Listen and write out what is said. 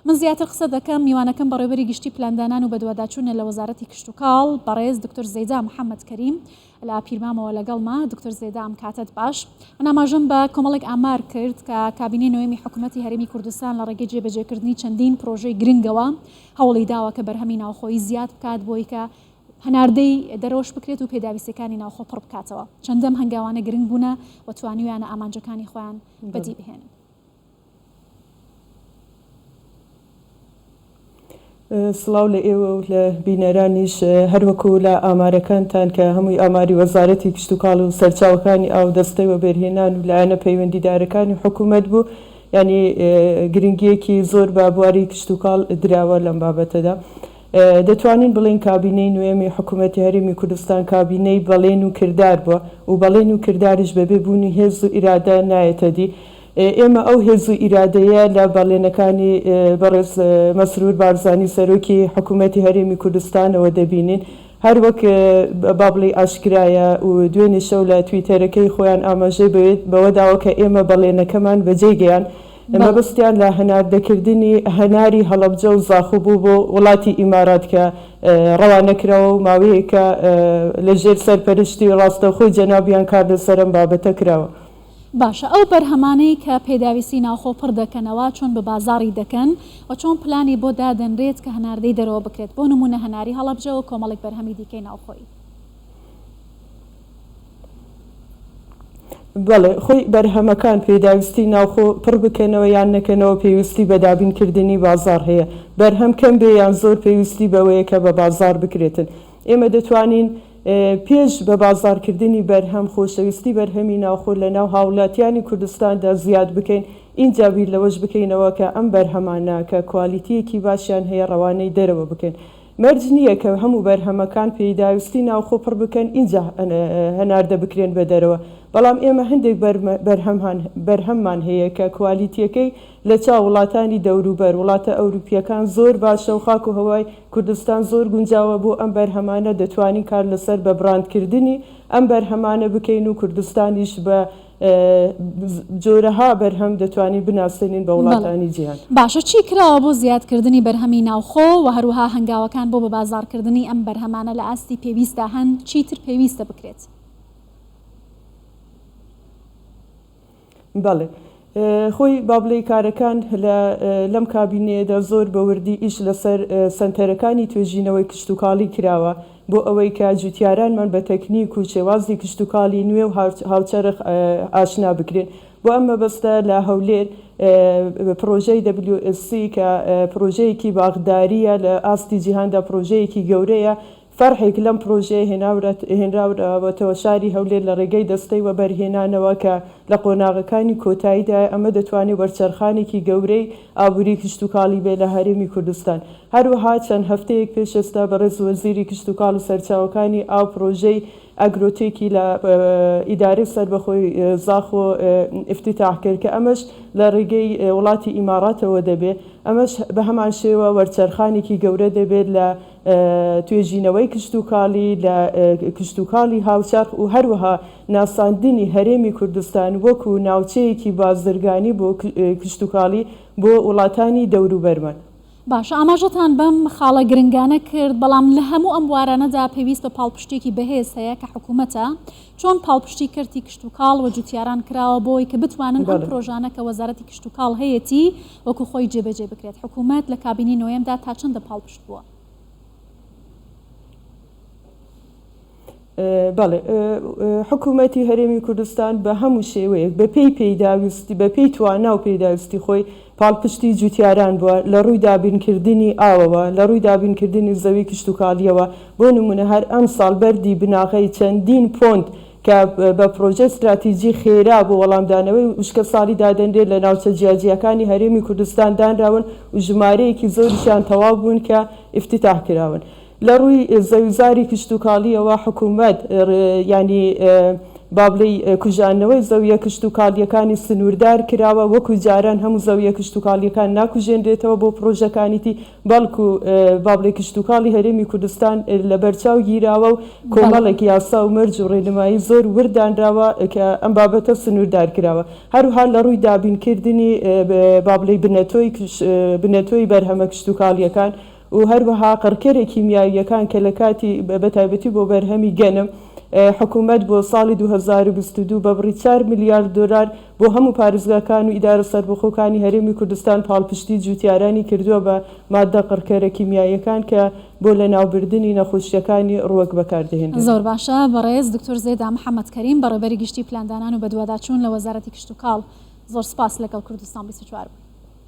من زیاتر قسە دەکەم، میوانەکەم بەڕێوبەری گشتی پلاندانان و بەدواداچوونە لە وەزارەتی کشتوکاڵ، بەڕێز دکتۆر زەیدا محەمەد کەریم لە پیرمامەوە لەگەڵمە. دکتۆر زەیدا ئەم کاتەت باش. من ئاماژەم بە کۆمەڵێک ئامار کرد کە کابینەی نۆیەمی حکوومەتی هەرێمی کوردستان لە ڕێگەی جێبەجێکردنی چەندین پرۆژەی گرنگەوە هەوڵی داوە کە بەرهەمی ناوخۆیی زیاد بکات بۆی کە هەناردەی دەرەوەش بکرێت و پێداویستیەکانی ناوخۆ پڕ بکاتەوە. چەندە ئەم هەنگاوانە گرنگ بوونە و توانیویانە ئامانجەکانی خۆیان بەدی بهێنن؟ سڵاو لە ئێوە و لە بینەرانیش. هەروەکو لە ئامارەکانتان کە هەمووی ئاماری وەزارەتی کشتوکاڵ و سەرچاوەکانی ئاو و دەستەی وەبەرهێنان و لایەنە پەیوەندیدارەکانی حکوومەت بوو، یانی گرنگییەکی زۆر بە بواری کشتوکاڵ دراوە لەم بابەتەدا. دەتوانین بڵێین کابینەی نوێمی حکوومەتی هەرێمی کوردستان کابینەی بەڵێن و کردار بووە و بەڵێن و کرداریش بەبێ بوونی هێز و ئیرادە نایەتە دی. ئێمە ئەو هێز و ئیرادەیە لە بەڵێنەکانی بەڕێز مەسرور بارزانی سەرۆکی حکوومەتی هەرێمی کوردستانەوە دەبینین. هەر وەک با بڵێی ئاشکرایە و دوێنێ شەو لە تویتەرەکەی خۆیان ئاماژەی بەوە داوە کە ئێمە بەڵێنەکەمان بەجێ گەیاند. مەبەستیان لە هەناردەکردنی هەناری هەڵەبجە و زاخۆ بوو بۆ وڵاتی ئیمارات کە ڕەوانە کراوە و ماوەیەکە لە ژێر سەرپەرشتی ڕاستەوخۆی جەنابیان کار لەسەر ئەم بابەتە کراوە. باشە ئەو بەرهەمانەی کە پێداویستی ناوخۆ پڕ دەکەنەوە چۆن بە بازاڕی دەکەن و چۆن پلانی بۆ دادەنرێت کە هەناردەی دەرەوە بکرێت بۆ نموونە هەناری هەڵەبجە و کۆمەڵێک بەرهەمی دیکەی ناوخۆیی؟ بەڵێ خۆی بەرهەمەکان پێداویستی ناوخۆ پڕ بکەنەوە یان نەکەنەوە پێویستی بە دابینکردنی بازاڕ هەیە، بەرهەم کەم بێ یان زۆر پێویستی بەوەیە کە بە بازاڕ بکرێتن. ئێمە دەتوانین پێش بە بازاڕکردنی بەرهەم، خۆشەویستی بەرهەمی ناوخۆ لە ناو هاوڵاتیانی کوردستاندا زیاد بکەین، ئینجا بیر لەوەش بکەینەوە کە ئەم بەرهەمانە کە کوالیتییەکی باشیان هەیە ڕەوانەی دەرەوە بکەین. مەرج نییە کە هەموو بەرهەمەکان پێداویستی ناوخۆ پڕ بکەن ئینجا هەناردە بکرێن بە دەرەوە، بەڵام ئێمە هەندێک بەرهەممان هەیە کە کوالیتییەکەی لە چاو وڵاتانی دەوروبەر، وڵاتە ئەوروپییەکان زۆر باشە و خاک و هەوای کوردستان زۆر گونجاوە بۆ ئەم بەرهەمانە، دەتوانین کار لەسەر بە بڕاندکردنی ئەم بەرهەمانە بکەین و کوردستانیش بە جۆرەها بەرهەم دەتوانین بناسێنین بە وڵاتانی جیهان. باشە چی کراوە بۆ زیادکردنی بەرهەمی ناوخۆ و هەروەها هەنگاوەکان بۆ بەبازاڕکردنی ئەم بەرهەمانە لە ئاستی پێویستدا هەن، چیتر پێویستە بکرێت؟ بەڵێ. خۆی با بڵێی کارەکان لە لەم کابینەیەدا زۆر بە وردی ئیش لەسەر سەنتەرەکانی توێژینەوەی کشتوکاڵی کراوە بۆ ئەوەی کە جوتیارانمان بە تەکنیک و شێوازی کشتوکاڵی نوێ و هاوچەرخ ئاشنا بکرێن. بۆ ئەم مەبەستە لە هەولێر پڕۆژەی WSC کە پڕۆژەیەکی باخدارییە لە ئاستی جیهاندا پڕۆژەیەکی گەورەیە فەرحێک لەم پرۆژەیە هێنراوەتەوە شاری هەولێر لە ڕێگەی دەستەی وەبەرهێنانەوە کە لە قۆناغەکانی کۆتاییدایە، ئەمە دەتوانێت وەرچەرخانێکی گەورەی ئابووری کشتوکاڵی بێت لە هەرێمی کوردستان. هەروەها چەند هەفتەیەک پێش ئێستا بەڕێز وەزیری کشتوکاڵ و سەرچاوەکانی ئاو پرۆژەی ئەگرۆتێکی لە ئیدارەی سەربەخۆی زاخۆ ئیفتیتاح کرد کە ئەمەش لە ڕێگەی وڵاتی ئیماڕاتەوە دەبێت، ئەمەش بەهەمانشێوە وەرچەرخانێکی گەورە دەبێت لە توێژینەوەی کشتوکاڵی لە کشتوکاڵی هاوچەرخ و هەروەها ناساندنی هەرێمی کوردستان وەکو ناوچەیەکی بازرگانی بۆ کشتوکاڵی بۆ وڵاتانی دەوروبەرمان. باشە ئاماژەتان بەم خاڵە گرنگانە کرد، بەڵام لە هەموو ئەم بوارانەدا پێویست بە پاڵپشتییەکی بەهێز هەیە کە حکوومەتە، چۆن پاڵپشتی کەرتی کشتوکاڵ و جوتیاران کراوە بۆی کە بتوانن ئەم پرۆژانە کە وەزارەتی کشتوکاڵ هەیەتی وەکو خۆی جێبەجێ بکرێت، حکوومەت لە کابینەی نۆیەمدا تا چەندە پاڵپشت بووە؟ بەڵێ حکوومەتی هەرێمی کوردستان بە هەموو شێوەیەک بە پێی پێداویستی بە پێی توانا و پێداویستی خۆی پاڵپشتی جوتیاران بووە لە ڕووی دابینکردنی ئاوەوە لە ڕووی دابینکردنی زەوی کشتوکاڵیەوە بۆ نمونە هەر ئەمساڵ بەردی بناغەی چەندین پۆند کە بە پرۆژەی ستراتیجی خێرا بۆ وەڵامدانەوەی وشکەساڵی دادەنرێت لە ناوچە جیاجیاکانی هەرێمی کوردستان دانراون و ژمارەیەکی زۆریشیان تەواو بوون کە ئیفتیتاح کراون. لە ڕووی زەویوزاری کشتوکاڵییەوە حکوومەت یانی. با بڵێی کوژاندنەوەی زەوییە کشتوکاڵییەکانی سنووردار کراوە، وەکو جاران هەموو زەوییە کشتوکاڵییەکان ناکوژێنرێتەوە بۆ پڕۆژەکانیتی، بەڵکو با بڵێی کشتوکاڵی هەرێمی کوردستان لەبەرچاو گیراوە و کۆمەڵێک یاسا و مەرج و ڕێنمایی زۆر ورد دانراوە کە ئەم بابەتە سنووردار کراوە. هەروەها لە ڕووی دابینکردنی با بڵێی بنەتۆی بنەتۆی بەرهەمە کشتوکاڵییەکان و هەروەها قڕکەرە کیمیاوییەکان کە لە کاتی بە تایبەتی بۆ بەرهەمی گەنم حکوومەت بۆ ساڵی 2022 بە بڕی چوار ملیار دۆلار بۆ هەموو پارێزگاکان و ئیدارە سەربەخۆکانی هەرێمی کوردستان پاڵپشتی جووتیارانی کردووە بە ماددە قڕکەرە کیمیاییەکان کە بۆ لەناوبردنی نەخۆشییەکانی ڕووەک بەکاردەهێنرێن. زۆر باشە بەڕێز دکتۆر زێدا محەمەد کەریم بەڕێوبەری گشتی پلاندانان و بەدواداچوون لە وەزارەتی کشتوکاڵ زۆر سوپاس لەگەڵ کوردستان 24 بووی.